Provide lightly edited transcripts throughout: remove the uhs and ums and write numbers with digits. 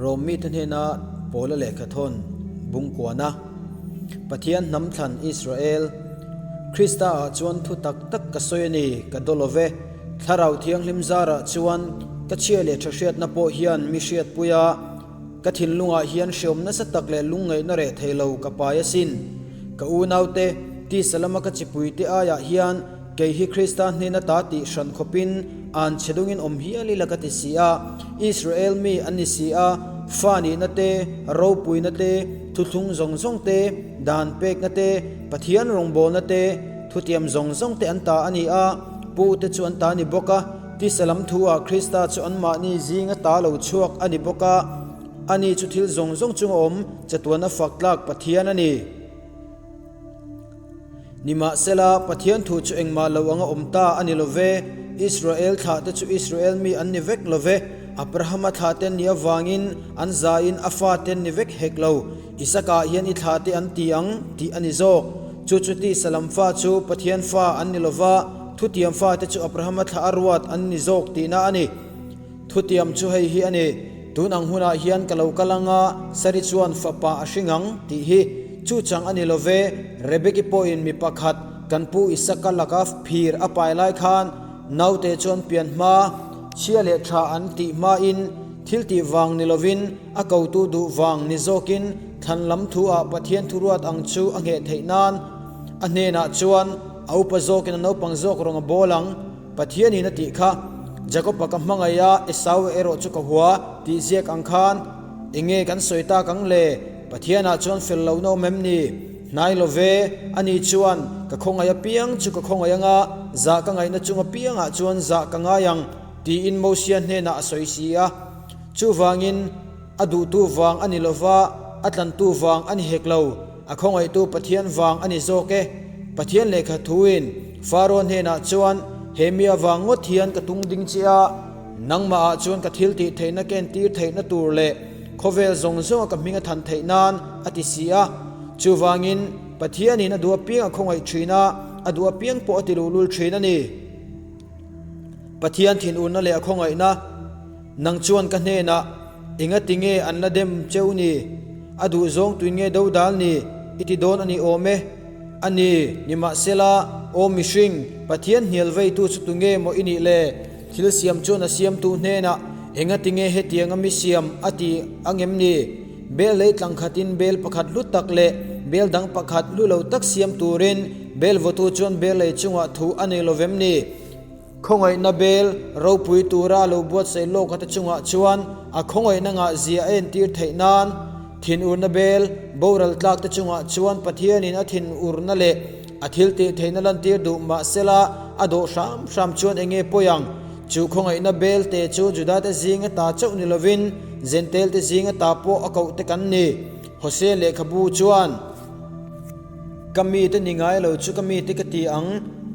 Rom mite hnena Paula lehkhathawn bungkuana Pathian hnam thlan Israel, Krista ah chuan thu tak tak ka sawi a ni, ka daw lo ve. Thlarau Thianghlim zarah chuan ka chhia leh tha hriatna pawh hian mi hriatpui a, ka thinlungah hian hreawm nasa tak leh lungngaihna reh thei lo ka pai asin. Ka unaute, tisa lama ka chipuite aiah hian Kei hi Krista hnena ta tih hran khawpin an chhe dungin awm hial ila ka ti si a, Israel mi an ni si a, fa nihna te, ropuina te, thuthlung zawng zawng te, dan pekna te, Pathian rawngbawlna te, thutiam zawng zawng te an ta a ni a, pu te chu an ta ni bawk a, tisa lam thu ah Krista chu anmahni zinga ta lo chhuak a ni bawk a, ani chu thil zawng zawng chunga awm chatuana fak tlak Pathian a ni. Nimahsela, Pathian thu chu engmah lo anga awm ta a ni lo ve. Israel thlahte chu Israel mi an ni vek lo ve. Abrahama thlahte an nih avangin an zain a fate an ni vek hek lo. Isakah hian i thlahte an ti ang tih a ni zawk. Chu chu tisa lam fa chu Pathian fa an ni lo va, thutiam fate chu Abrahama thlah a ruat an ni zawk tihna a ni. Thutiam chu hei hi a ni, Tun ang hunah hian ka lo kal ang a, Sari chuan fapa a hring ang, tih hi. Chu chang a ni lo ve, Rebeki pawhin mi pakhat, kan pu Isaka laka phir a pai lai khan naute chuan pian hma, chhia leh tha an tih hmain thil tih vang ni lovin a kotu duh vang ni zawkin thlan lam thu-ah Pathian thuruat ang chu a ngheh theih nan a hnenah chuan a upa zawkin a naupang zawk rawng a bawl ang. Pathianin a tih kha, Jakob-a ka hmangaih a, Esau-a erawh chu ka hua, tih ziak ang khan eng nge kan sawi tak ang le? Pathianah chuan fel lohna awm em ni? Hnai lo ve, ani chuan, Ka khawngaih apiang chu ka khawngaih ang a, zah ka ngaihna chung apiangah chuan zah ka ngai ang, tiin Mosia hnenah a sawi si a. Chuvangin, a duhtu vang a ni lo va, a tlantu vang a ni hek lo. A khawngaihtu Pathian vang a ni zawk e. Pathian lehkha thuin Faro hnenah chuan, He mi avang ngawt hian ka tung ding che a, nangmahah chuan ka thil tih theihna ka entir theihna tur leh khawvel zawng zawnga ka hming a than theih nan, a ti si a. Chuvangin, Pathianin a duh apiang a khawngaih thin a, a duh apiang pawh a ti luhlul thin a ni. Pathian thinurna leh a khawngaihna, Nang chuan ka hnenah, Engati nge an la dem cheu ni? A duh zawng tuin nge do dal ni? I ti dawn a ni awm e. A ni, nimahsela, aw mihring, Pathian hnial veitu chu tu nge maw i nih le? Thil siam chuan a siamtu hnenah, Engati nge hetianga mi siam a ti ang em ni? Bel lei tlang khatin bel pakhat hlu tak leh bel dang pakhat hlu lo tak siam turin bel vawtu chuan bel lei chungah thu a nei lo vem ni? Khawngaihna bel ropui tura a lo buatsaih lawk ate chungah chuan a khawngaihna ngah zia a entir theih nan thinurna bel boral tlak te chungah chuan Pathianin a thinurna leh a thil tih theihna lantir duh mahsela a dawh hram hram chuan enge pawi ang? Chu khawngaihna bel te chu Judate zinga ta chauh ni lovin Jentail te zinga ta pawh a koh te kan ni. Hosea lehkhabu chuan. Ka mite ni ngai lo chu ka mite ka ti ang,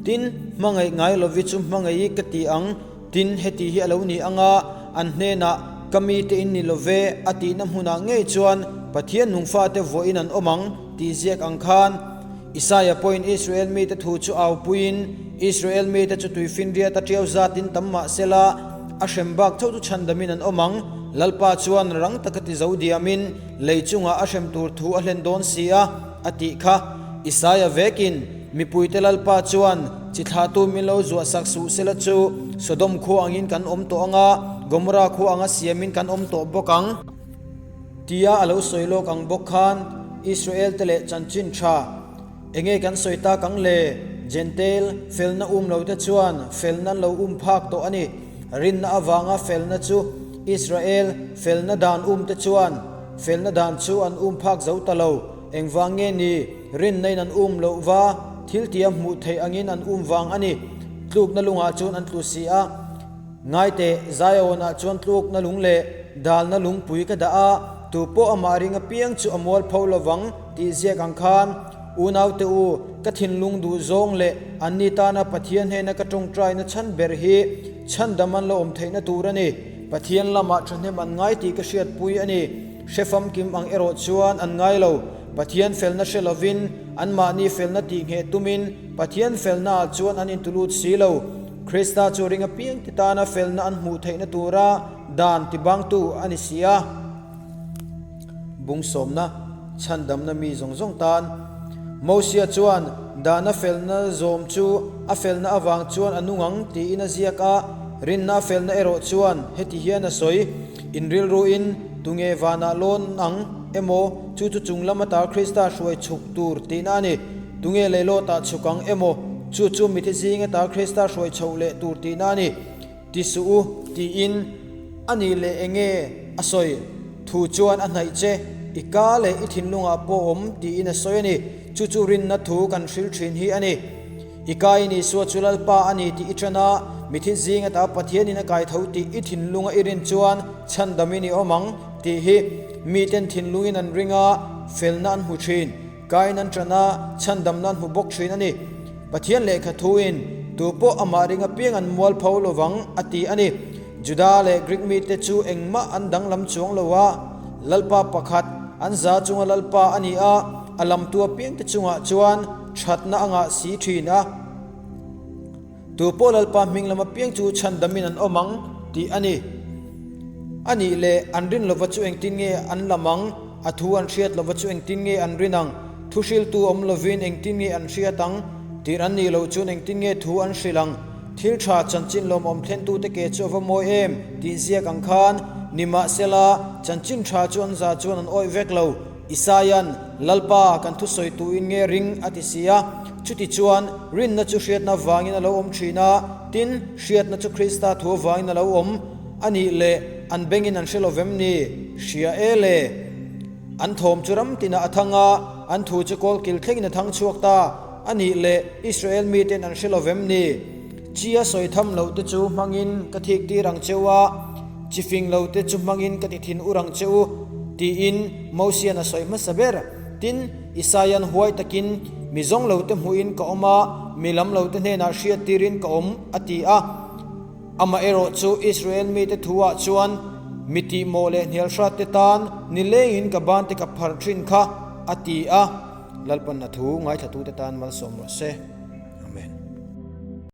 tin, hmangaih ngai lovi chu hmangaih ka ti ang, tin, heti hi a lo ni ang a, an hnenah, Ka mite in ni lo ve, a tihna hmunah ngei chuan Pathian nungfate vuahin an awm ang, tih ziak ang khan. Isaia pawhin Israel mite thu chu aupuiin, Israel mite chu tuifinriat a tiau zatin tam mah sela, a hrem bak chauh chu chhandamin an awm ang, Lalpa chuan rang taka ti zo diamin, Lei chungah a hrem tur thu a hlen dawn si a, a tih kha. Isaia vekin, Mipuite Lalpa chuan chi thlahtu min lo zuah sak suh sela chu Sodom khua angin kan awm tawh ang a, Gomorra khua anga siamin kan awm tawh bawk ang. Tia a lo sawi lawk ang bawk khan Israel-te leh chanchin tha enge kan sawi tak ang le? Jentail felna um lote chuan felna an lo um phak tawh a ni. Rinna avanga felna chu Israel felna dan umte chuan felna dan chu an um phak zo ta lo. Engvang nge ni? Rinna-in an um loh va, thil tia hmuh theih angin an um vang a ni. Tlukna lungah chuan an tlu si a. Ngaite, Zion-ah chuan tlukna lung leh dalna lungpui ka dah a, tu pawh amah ring apiang chu a mualpho lovang tih ziak ang khan, Unaute u, ka thinlung duh zawng leh anni tana Pathian hnena ka tawngtaina chhan ber hi chhandam an la awm theihna tur a ni. Pathian lamah thahnem an ngai tih ka hriatpui a ni. Hre famkim ang erawh chuan an ngai lo. Pathian felna hre lovin, anmahni felna tih ngheh tumin Pathian felnaah chuan an intulut si lo. Krista chu ring apiang ti tana felna an hmuh theihna tura dan tibangtu a ni si a. Bung sawmna, chhandamna mi zawng zawng tan. Mosia chuan dahna felna zawm chu a felna avang chuan a nung ang tiin a ziak a, rinna a felna erawh chuan heti hian a sawi, In rilruin tunge vanah lawn ang emaw, chu chu chung lam ata Krista hruai chhuk tur tihna a ni. Tunge leilawtah chhuk ang emaw, chu chu mithi zing ata Krista hruai chhoh leh tur tihna a ni. Ti suh u, tiin a nih leh enge a sawi? Thu chuan a hnaih che, i ka leh i thinlungah pawh awm tiin a sawi a ni. Chu chu rinna thu kan hril thin hi a ni. I kai in Isua chu Lalpa a ni tih i ṭan a, mithi zing ata Pathianin a kai tho tih i thinlunga i rin chuan chhandamin i awm ang tih hi miten thinlungin an ring a, felna an hmu ṭhin. Kain an ṭan a, chhandamna an hmu bawk ṭhin a ni. Pathian lehkha thuin, Tu pawh amah ring apiang an mual pho lo vang, a ti a ni. Juda leh Grik mite chu engmah an danglam chuang lo a, Lalpa pakhat, an za chunga Lalpa a ni a, a lamtu apiangte chungah chuan ṭhatna a ngah si ṭhin a. Tu pawh Lalpa hming lam apiang chu chhandamin an awm ang, tih a ni. A nih leh an rin lova chu engtin nge an lam ang? A thu an hriat lova chu engtin nge an rin ang? Thu hriltu awm lovin engtin nge an hriat ang? Tirh an nih loh chuan engtin nge thu an hrilh ang? Thil tha chanchin lawmawm thlentute ke chu a va mawi em? tih ziak ang khan, nimahsela, chanchin tha chu an za chuan an awih vek lo. Isaia'n, Lalpa, kan thusawi tuin nge ring? a ti si a. Chutichuan, rinna chu hriatna avangin a lo awm thin a, tin, hriatna chu Krista thu avangin a lo awm a nih leh an bengin an hre lo vem ni? Hria e le! An thawm chu ram tinah a thang a, an thu chu kawlkil thlengin a thang chhuak ta a nih leh Israel miten an hre lo vem ni? Chia sawi tham loh te chu hmangin ka thik tir ang che u a, chi fing lo te chu hmangin ka ti thin ur ang che u, tiin Mosian a sawi hmasa ber. Tin, Isaia'n huai takin, Mi zawng lo te hmuhin ka awm a, mi lam lo te hnenah hriat tirin ka awm, a ti a. Amaherawh chu Israel mite thu-ah chuan, Mi tihmawh leh hnialhrat te tan nilengin ka ban te ka pharh thin kha, a ti a. Lalpanna thu ngaithlatute tan malsawm rawh se. Amen.